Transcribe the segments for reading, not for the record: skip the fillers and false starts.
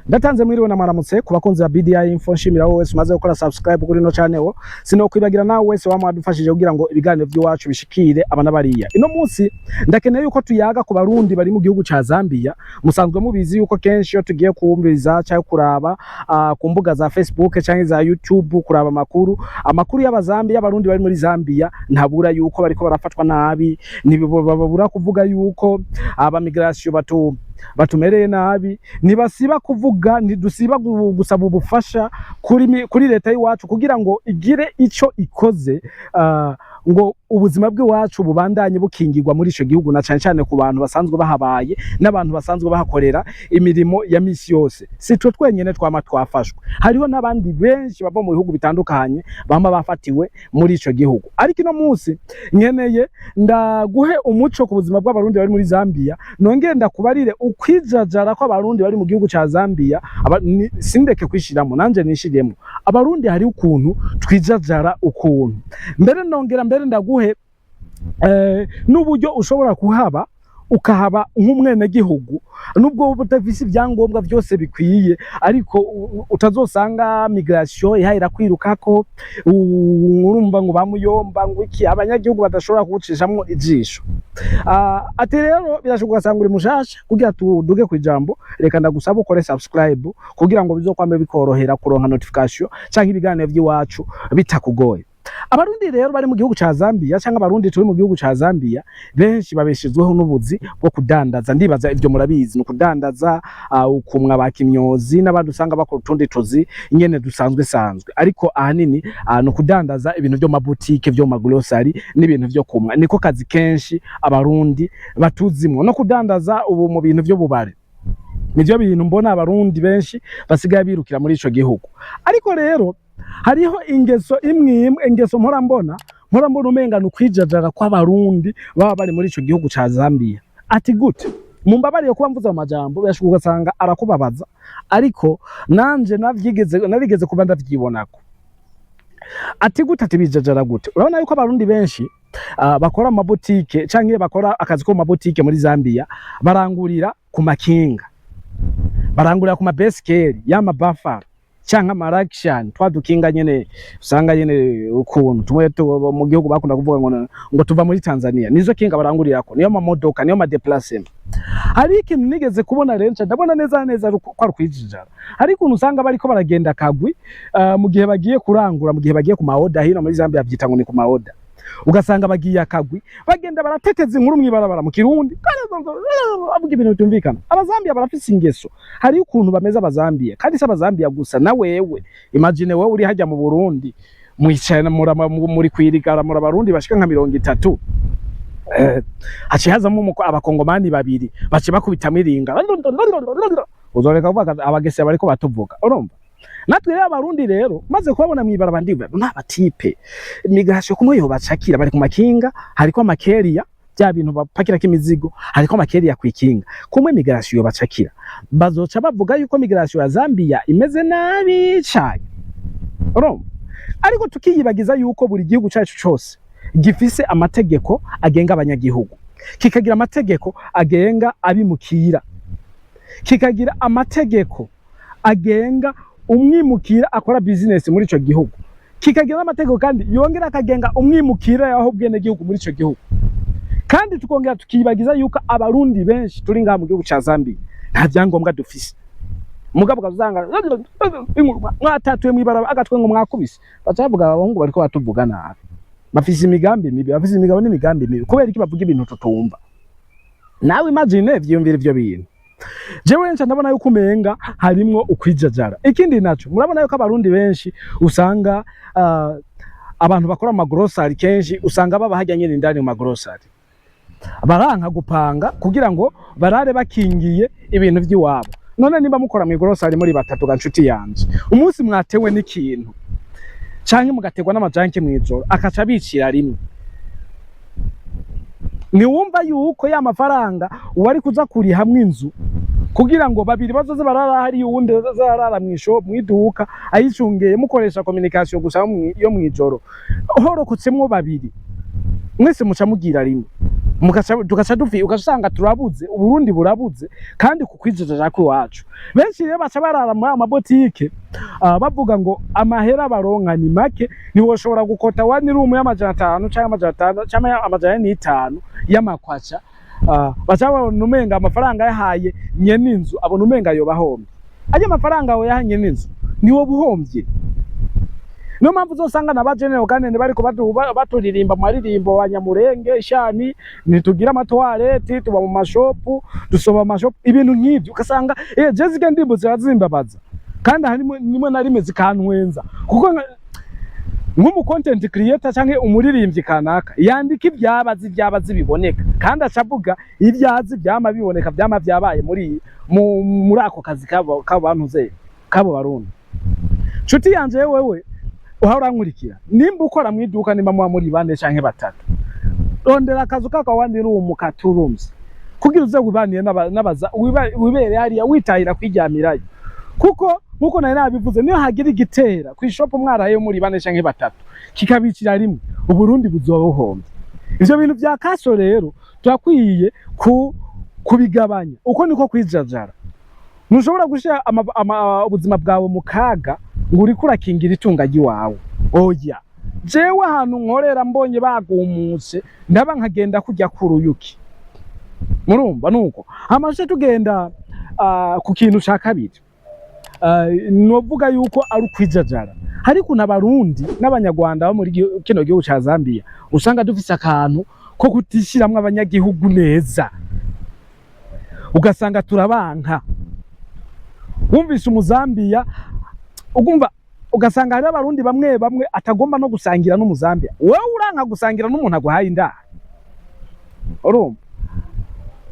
Ndatanze mwiriwe na mwaramutse ku bakunzi ba BDI Info. Nshimira wowe wese umaze gukora subscribe kuri ino channel. Sinokwibagira nawe wese wamwadufashije kugira ngo ibiganiro by'iwacu bishikire abana bariya. Ino munsi ndakeneye yuko tuyaga ku Barundi bari mu gihugu ca Zambia. Musanzwe mubizi yuko kenshi iyo tugiye kumviriza cyangwa kuraba ku mbuga za Facebook cyangwa za YouTube, kuraba amakuru y'Abazambiya, y'Abarundi bari muri Zambia, ntabura yuko bariko barafatwa nabi, ntibabura kuvuga yuko aba migration batumereye nabi, ntibasiba kuvuga, ntidusiba gusaba ubufasha kuri leta y'iwacu kugira ngo igire ico ikoze ngo ubuzima bw'iwacu bubandanye bukingirwa muri ico gihugu, na cane cane ku bantu basanzwe bahabaye n'abantu basanzwe bahakorera imirimo ya misi yose. Si twe twenyene twama twafashwe, hariho n'abandi benshi bava mu bihugu bitandukanye bama bafatiwe muri ico gihugu. Ariko ino munsi nkeneye ndaguhe umuco ku buzima bw'Abarundi bari muri Zambia, nongere ndakubarire ukwijajara kw'Abarundi bari mu gihugu ca Zambia. Sindeke kwishiramo, nanje nishiremo. Abarundi hari ukuntu twijajara ukuntu. Mbere nongera mbere ndaguhe n'uburyo ushobora kuhaba, ukahaba nk'umwenegihugu nubwo wowe udafise ibyangombwa byose bikwiye, ariko utazosanga migration ihahira kwirukako, urumva ngo bamuyomba ngo iki, abanyagihugu badashobora kuwucishamwo ijisho. Ati rero birashoboka ugasanga uri mushasha. Kugira tuduge ku ijambo, reka ndagusaba ukore subscribe kugira ngo bizokwame bikorohera kuronka notification canke ibiganiro by'iwacu bitakugoye. Abarundi rero bari mu gihugu ca Zambia, canke Abarundi turi mu gihugu ca Zambia, benshi babeshejweho n'ubuzi bwo kudandaza. Ndibaza ivyo murabizi, ni ukudandaza, ukumwa ba kimyozi n'abandi usanga bakora utundi tuzi nyene dusanzwe sanzwe, ariko ahanini ni ukudandaza ibintu vyo mabutike, vyo ma grocery n'ibintu vyo kumwa. Niko kazi kenshi Abarundi batuzimwo, no kudandaza ubu mu bintu vyo bubare. Nivyo bintu mbona Abarundi benshi basigaye birukira muri ico gihugu. Ariko rero hariho ingeso imwe imwe, ingeso mpora mbona umenga ni ukwijajara kw'Abarundi baba bari muri ico gihugu ca Zambia. Ati gute? Mumbabariye kuba mvuze mu majambo, birashoboka ugasanga arakubabaza, ariko nanje navyigeze, narigeze kuba ndavyibonako. Ati gute? Ati bijajara gute? Urabona yuko Abarundi benshi bakora mu mabutike canke bakora akazi ko mu mabutike muri Zambia, barangurira ku makinga, barangurira ku mabesikeli y'ama Buffalo canke ama Luxon, twa dukinga nyene usanga nyene ukuntu tumwe mu gihugu bakunda kuvuga ngo tuva muri Tanzania. Nizo kinga barangurirako, niyo mamodoka, niyo ma déplacement. Hari ikintu nigeze kubona rero nca ndabona neza na neza ko ari ukwijijara. Hari ukuntu usanga bariko baragenda kagwi mu gihe bagiye kurangura, mu gihe bagiye ku maoda. Hino muri Zambia bavyita ngo ni ku maoda. Ugasanga bagiye akagwi, bagenda barateteza inkuru mw'ibarabara mu Kirundi, bavuga ibintu bitumvikana. Abazambia barafise ingeso, hari ukuntu bameze Abazambia. Kandi si Abazambia gusa, na wewe imagine wewe uri hajya mu Burundi, mwicaye muri kwirigara, muri Abarundi bashika nka 30, haciye hazamo Abakongomani babiri, baciye bakubitamwo iringa, uzoreka kuvuga abagesera bariko batuvuga. Urumva natwe rero Abarundi rero maze kubabona mw'ibarabara, ndibuka n'abatipe migration kumwe yobacakira bari ku makinga, hariko amakeria, bya bintu bapakirako imizigo, hariko amakeria kw'ikinga kumwe. Migration yobacakira, bazoca bavuga yuko migration ya Zambia imeze nabi cane. Urumva, ariko tukiyibagiza yuko buri gihugu cacu cose gifise amategeko agenga abanyagihugu, kikagira amategeko agenga abimukira, kikagira amategeko agenga umwimukira akora business muri ico gihugu, kikagira n'amategeko kandi yongera akagenga umwimukira yaho bwene gihugu muri ico gihugu. Kandi tukongera tukibagiza yuko Abarundi benshi turi ngaha mu gihugu ca Zambia nta vyangombwa dufise. Mugabo ukazanga mwatatuye mw'ibarabara agatwe ngo mwakubise, baca bavuga abahungu bariko batuvuga nabi, bafise imigambi mibi, bafise imigabo n'imigambi mibi. Kubera iki bavuga ibintu tutumva? Nawe imagine, vyiyumvira ivyo bintu. Jewe nca ndabona yuko umenga harimwo ukwijajara. Ikindi naco, murabona yuko Abarundi benshi usanga abantu bakora ama grocery kenshi usanga baba hajya nyene indani mu ma grocery, baranka gupanga kugira ngo barare bakingiye ibintu vy'iwabo. None nimba mukora mu grocery muri batatu, ga nshuti yanje, umunsi mwatewe n'ikintu canke mugaterwa n'amajanke mw'ijoro akaca bicira rimwe, ntiwumva yuko ya mafaranga wari kuza kurihamwo inzu kugira ngo babiri bazoze barara hariya, uwundi azoze arara mw'isho mw'iduka ayicungeye, mukoresha communication gusa yo mw'ijoro, horokotsemwo babiri mwese muca mugira rimwe? Tugaca dufi, ugasanga turabuze, Uburundi burabuze kandi ku kwijajaja kw'iwacu. Benshi rero baca barara muri ayo mabotike, bavuga ngo amahera baronka ni make, ntiwoshobora gukota one room y'500 canke 600 canke 405 y'amakwaca. Baca babona umenga amafaranga yahaye nyene inzu, abona umenga yoba ahombye. Arya mafaranga yawe nyene inzu niwo buhombye. Niyo mpamvu uzosanga na ba General Kanene bariko baturirimba mu maririmbo Banyamurenge shani, ntitugira amatoilette, tuba mu mashopu, dusoba amashopu, ibintu nk'ivyo. Ugasanga je zirya ndirimbo zirazimbabaza kandi harimo nimwe na rimwe zikantwenza, kuko nk'umu content creator canke umuririmbyi kanaka yandika ibyabazi, ibyabazi biboneka, kandi acavuga ibyazi vyama biboneka, vyama vyabaye muri ako kazi kabo bantu ze kabo Barundi. Nshuti yanje, wewe uhora urankurikira, nimba ukora mu iduka, nimba muba muri bane canke batatu, rondera akazu kaka one room ka two rooms kugira uze wibanire n'abaza wibere hariya, witahira kwiryamirayo. Kuko nkuko nari nabivuze, niyo hagira igitera kw'ishopu mwarayeyo muri bane canke batatu, kikabicira rimwe, Uburundi buzoba buhombye. Ivyo bintu vya kaso rero turakwiye kubigabanya. Uko niko kwijajara. Ntushobora gushira ubuzima bwawe mu kaga ngo uriko urakingira itunga ry'iwawe. Oya, jewe ahantu nkorera mbonye bagumutse, ndaba nkagenda kurya kuruyuki. Murumva nuko amashe tugenda ku kintu ca kabiri, novuga yuko ari ukwijajara. Hari ukuntu Abarundi n'Abanyarwanda bo muri kino gihugu ca Zambia usanga dufise akantu ko kutishiramwo abanyagihugu neza, ugasanga turabanka. Wumvise Umuzambiya ugumva, ugasanga hariho Abarundi bamwe bamwe atagomba no gusangira n'Umuzambiya. Wewe uranka gusangira n'umuntu aguhaye indaro, urumva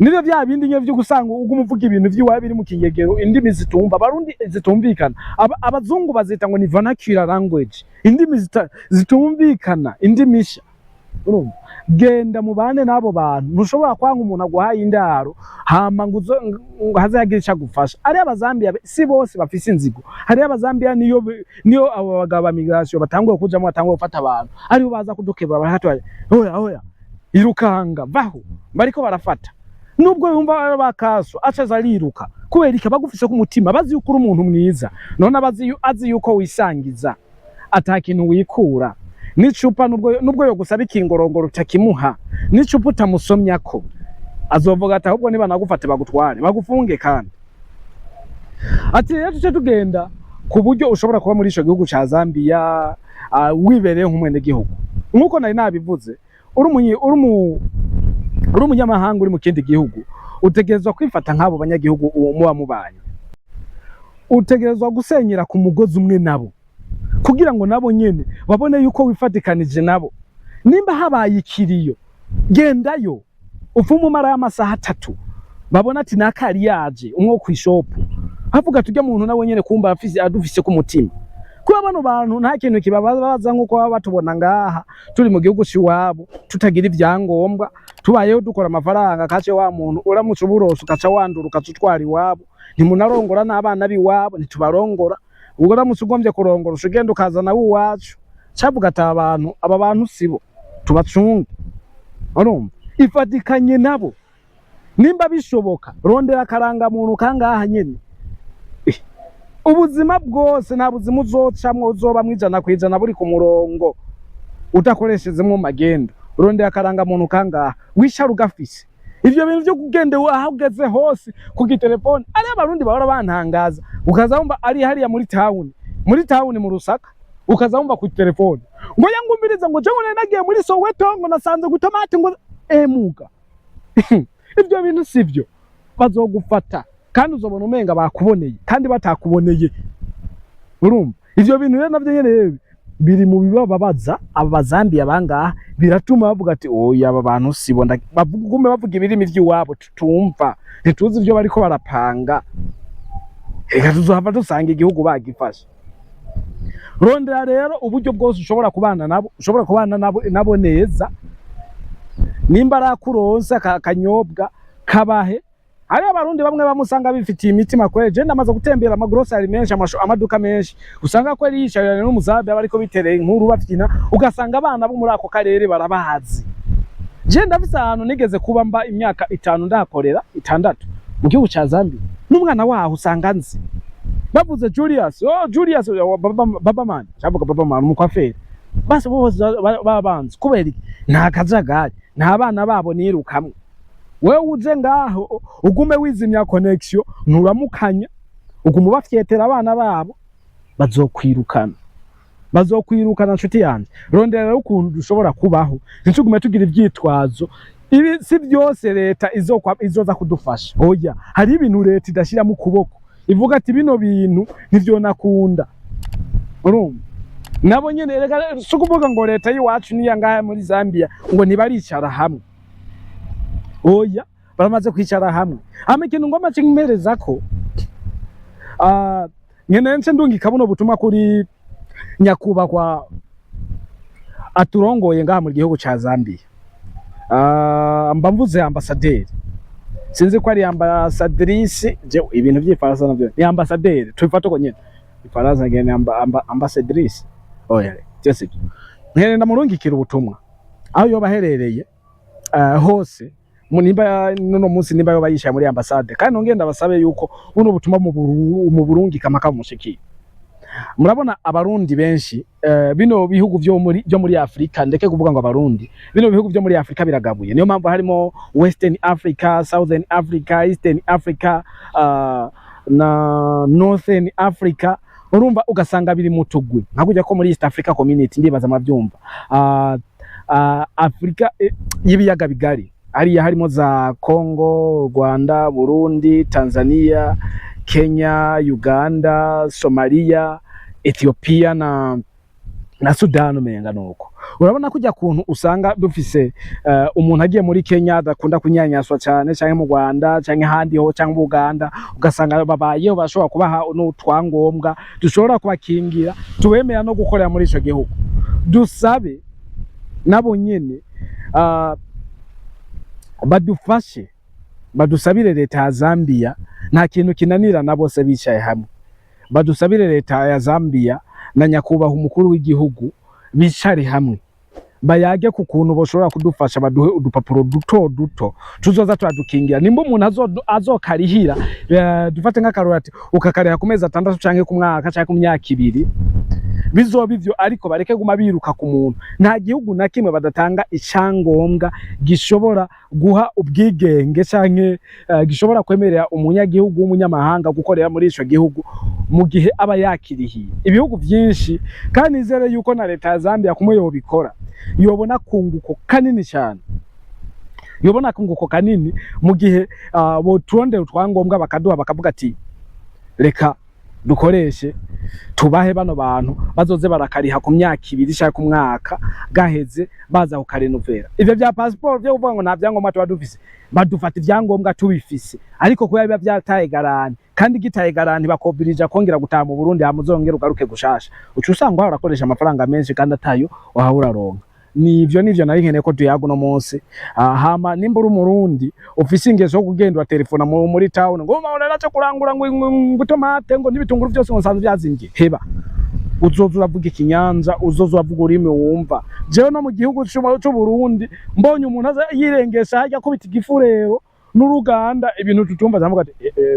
nivyo vya bindi nyene vyo gusanga uguma uvuga ibintu vy'iwawe biri mu kinyegero, indimi zitumva Abarundi zitumvikana. Abazungu bazita ngo ni vernacular language, indimi zitumvikana, indimi nsha. Urumva, genda mubane n'abo bantu. Ntushobora kwanga umuntu aguhaye indaro hama ngo ngo haze hagire ico agufasha. Ariyo Abazambiya si bose bafise inzigo. Hariyo Abazambiya niyo abo bagabo ba migration batanguye kujamwo, batanguye gufata abantu, aribo baza kudukebura, baratwaye oya oya, irukanga vaho bariko barafata. Nubwo yumva bakaso, acaza ariruka. Kubera iki? Bagufise ku mutima, bazi yuko uri umuntu mwiza. None abazi azi yuko wisangiza, ata kintu wikura n'icupa, nubwo yo gusaba ikingorongoro utakimuha, n'icupa utamusomyako, azovuga ati ahubwo niba nagufate bagutware bagufunge. Kandi ati rero tuce tugenda ku buryo ushobora kuba muri ico gihugu ca Zambia wibereye nk'umwenegihugu. Nk'uko nari nabivuze, uri umunyamahanga uri mu kindi gihugu, utegerezwa kwifata nk'abo banyagihugu uwo muba mubanye. Utegerezwa gusenyera ku mugozi umwe nabo kugira ngo nabo nyene babone yuko wifatikanije nabo. Nimba habaye ikiriyo, gendayo upfume umara y'amasaha 3, babona ati nakari yaje umwe wo kw'ishopu, havuga tujya muntu nawe nyene kumba afise adufise ku mutima. Kuba bano bantu nta kintu kibabaza nk'uko baba batubona ngaha turi mu gihugu c'iwabo, tutagira ibyangombwa, tubayeho dukora amafaranga kace. Wa muntu uramutse uburose ukaca wandura, ukaca utwara iwabo, ntimunarongora n'abana b'iwabo, ntitubarongora. Ubwo uramutse ugombye kurongora, uca ugenda ukazana w'iwacu. Cavuga ati aba bantu, aba bantu sibo tubacunge. Urumva, ifatikanye nabo nimba bishoboka, rondera akarangamuntu kangaha nyene. Ubuzima bwose, nta buzima uzocamwo uzobamwo 100% buri ku murongo udakoreshejemwo magendo. Rondera akarangamuntu kangaha, wicara ugafise. Ivyo bintu vyo kugenda aho ugeze hose ku gitelefone, ari Abarundi bahora bantangaza, ukaza wumva ari hariya muri town mu Rusaka, ukaza wumva ku telefone ngo yangumiriza ngo je ngo nari nagiye muri Soweto, ngo nasanze gutomati, ngo emuga. Ivyo bintu sivyo, bazogufata kandi uzobona umenga bakuboneye kandi batakuboneye. Urumva, ivyo bintu rero navyo nyene biri mu bibababaza aba Bazambiya bangaha, biratuma bavuga ati oya, aba bantu sibo. Bagume bavuga ibirimi vy'iwabo tutumva, ntituzi ivyo bariko barapanga, reka tuzohava dusanga igihugu bagifashe. Rondera rero uburyo bwose ushobora kubana nabo, ushobora kubana nabo neza. Nimba arakuronse akanyobwa kabahe. Hariho Abarundi bamwe bamusanga bifitiye imitima kweli. Je ndamaze gutembera amagrosari menshi, amaduka menshi, usanga kweli yicaranye n'Umuzambiya bariko bitereye inkuru, bafyina, ugasanga abana bo muri ako karere barabazi. Je ndafise ahantu nigeze kuba mba imyaka 5, ndahakorera 6 mu gihugu ca Zambia, n'umwana waho usanga nzi. Bavuze Julius, oh Julius, oh, baba, baba man, cavuga baba man, umukwaferi, basi bose baba banzi. Kubera iki? Nta kajagari, nta bana babo nirukamwe. Wewe uje ngaho ugume wizimya connection, nturamukanya, uguma ubafyetera abana babo, bazokwirukana, bazokwirukana. Nshuti yanje, rondera rero ukuntu dushobora kubaho, ntitugume tugira ivyitwazo. Ibi si byose leta izoza kudufasha, oya. Hari ibintu leta idashiramo ukuboko, ivuga ati bino bintu ntivyonakunda. Urumva nabo nyene, reka si ukuvuga ngo leta y'iwacu niya ngaha muri Zambia ngo ntibaricara hamwe, oya, baramaze kwicara hamwe. Hama ikintu ngomba kimpereza ko nkeneye nce ndungika buno butumwa kuri nyakubahwa aturongoye ngaha mu gihugu ca Zambia. Mba mvuze ambasaderi, sinzi ko ari ambassadrice, je ibintu vy'ifaransa navyo ni ambasaderi, tubifate uko nyene. Ifaransa ngene ambassadrice, oya, byose ibyo. Nkeneye ndamurungikira ubutumwa aho yoba aherereye hose, nimba nuno munsi nimba yoba yishaye muri ambasade. Kandi nongeye ndabasabe yuko buno butumwa mu burungika mpaka bumushikiye. Murabona Abarundi benshi, bino bihugu vyo muri Afrika, ndeke kuvuga ngo Abarundi, bino bihugu vyo muri Afrika biragabuye. Niyo mpamvu harimo Western Africa, Southern Africa, Eastern Africa na Northern Africa. Urumva ugasanga biri mu tugwi nka kujya ko muri East Africa Community, ndibaza murabyumva. Afrika y'ibiyaga bigari, hariya harimo za Congo, Rwanda, Burundi, Tanzania, Kenya, Uganda, Somalia, Ethiopia na Sudan, umenga nuko. Urabona kujya kuntu usanga dufise umuntu agiye muri Kenya adakunda kunyanyaswa cyane, canke mu Rwanda, canke ahandi ho, canke mu Uganda, ugasanga babayeho bashobora kubaha n'utwangombwa dushobora kubakingira, tubemera no gukorera muri ico gihugu. Dusabe nabo nyene badufashe, badusabire leta ya Zambia. Nta kintu kinanira na bose bicaye hamwe. Badusabire leta ya Zambia na nyakubahwa umukuru w'igihugu bicare hamwe, bayage ku kuntu boshobora kudufasha, baduhe udupapuro duto duto tuzoza turadukingira. Nimba umuntu azokarihira, dufate nk'akarorero ati ukakariha ku mezi 6 canke ku mwaka canke ku myaka 2, bizoba ivyo. Ariko bareke guma biruka ku muntu. Nta gihugu na kimwe badatanga icyangombwa gishobora guha ubwigenge canke gishobora kwemerera umunyagihugu w'umunyamahanga gukorera muri ico gihugu mu gihe aba yakirihiye. Ibihugu vyinshi, kandi nizere yuko na leta ya Zambia kumwe yobikora, yobona kunguko kanini cyane, yobona kunguko kanini mu gihe boturondera utwangombwa bakaduha, bakavuga ati reka dukoreshe, tubahe bano bantu bazoze barakariha ku myaka 2 canke ku mwaka, gaheze baza kukarenovera. Ivyo vya passport vyo kuvuga ngo nta vyangombwa tuba dufise, badufata ivyangombwa tubifise, ariko kubera biba vyataye garantie, kandi gitaye garantie bakobirija kongera gutaha mu Burundi, hama uzongera ugaruke gushasha, uca usanga wahora urakoresha amafaranga menshi kandi atayo wahora uraronka. Nivyo nari nkeneye ko tuyaga uno munsi. Hama nimba uri Umurundi ufise ingeso yo kugenda uratelefona muri town ngo urera cyo kurangura ngo itomate ngo n'ibitunguru vyose ngo nsanzwe vyazinvye, heba. Uzoza uravuga ikinyanza, uzoza uravuga ururimi wumva. Jewe no mu gihugu c'Uburundi mbonye umuntu aza yirengesha harya akubita igifurero n'uruganda, ibintu tutumva, ndavuga ati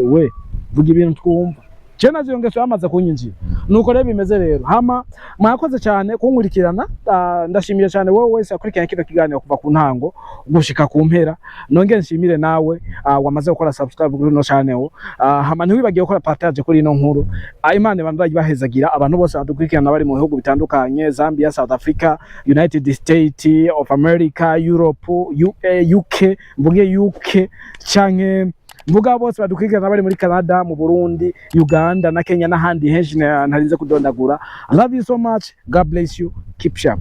we vuga ibintu twumva. Je nazo iyo ngeso yamaze kunyinjira. Nuko rero bimeze rero. Hama mwakoze cyane kunkurikirana. Ndashimiye cyane wowe wese akurikirana kino kiganiro kuva ku ntango gushika ku mpera. Nongere nshimire nawe wamaze gukora subscribe kuri ino channel. Hama ntiwibagiye gukora partage kuri ino nkuru. Imana ibandanye ibahezagira abantu bose badukurikirana bari mu bihugu bitandukanye: Zambia, South Africa, United States of America, Europe, UA, UK, mvuge UK canke mvuga bose badukurikirana bari muri Canada, mu Burundi, Uganda na Kenya n'ahandi henshi ntarinze kudondagura. I love you so much. God bless you. Keep sharp.